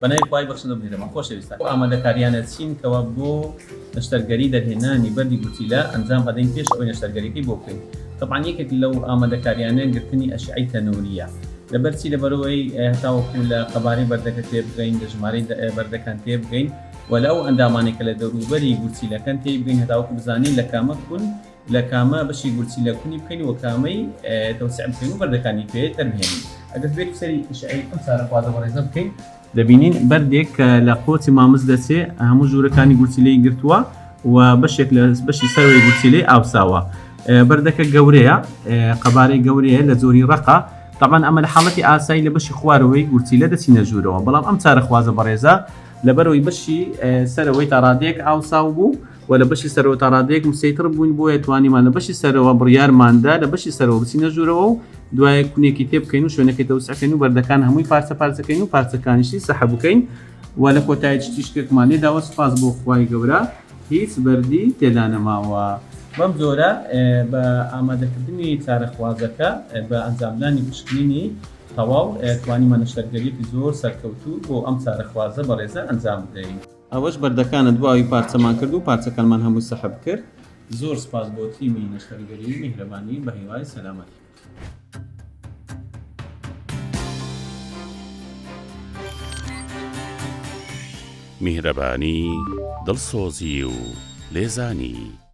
بەناوی خوای بەخشندە و میهرەبان خۆشەویستان ئەو ئامادەکاریانە چین کەوا بۆ نەشتەرگەری دەرهێنانی بەردی گورچیلە ئەنجام ئەدەین پێش ئەوەی نەشتەرگەریەکەی بۆ بکەین تەبعەن یەکێک لەو ئامادەکاریانە گرتنی ئەشعەی تەنوریە لەبەر چی لەبەرئەوەی هەتاوەکو لە قەبارەی بەردەکە تێبگەین لە ژمارەی بەردەکان تێبگەین و لە ئەو ئەندامانەی کە لە دەوروبەری گورچیلەکەن تێیبگەین هەتاوەکو بزانین لە کامە کون لە کامە بەشی گورچیلە کونی بکەین و کامەی تەوسیع بکەین و بەردەکانی پێ دەربهێنین. ئەگەر بێت سەری ئیشعەی ئەم چارەخوازە بەڕێزە بکەین دەبینین بەردێک کە لە قۆچی مامز دەچێ هەموو ژوورەکانی گورچیلەی گرتووە و بەشێک لە بەشی سەرەوەی گورچیلەی ئاوساوە. بەردەکە گەورەیە، قەبارەی گەورەیە، لە جۆری ڕەقە. تەبعەن ئەمە لە حاڵەتی ئاسایی لە بەشی خوارەوەی گورچیلە دەچینە ژوورەوە، بەڵام ئەم چارەخوازە بەڕێزە لەبەرئەوەی بەشی سەرەوەی تا ڕادەیەک ئاوساو بوو و لە بەشی سەرەوە تا ڕادەیەک مسەیتڕ بووین بۆیە توانیمان لە بەشی سەرەوە بڕیارماندا لە بەشی سەرەوە بچینە ژوورەوە و دوایە کونێکی تێ بکەین و شوێنەکەی تەوسعکەین و بەردەکان هەمووی پارچە پارچەکەین و پارچەکانیشی سەحە بکەین و لە کۆتایی تیشکێکمان لێداوە سوپاس بۆ خوای گەورە هیچ بەردی تێدا نەماوە. بەم جۆرە بە ئامادەکردنی چارەخوازەکە بە ئەنجامدانی پشکنینی تەواو توانیمان نەشتەرگەریەکی زۆر سەرکەوتوو بۆ ئەم چارەخوازە بەڕێزە ئەنجام بدەین. ئەوەش بەردەکانە دواوی پارچەمان کرد و پارچەکانمان هەمووی سەحب کرد. زۆر سپاس بۆ تیمی نەشتەرگەری میهرەبانی بەهیوای سەلامەتی. میهرەبانی، دڵسۆزی و لێزانی.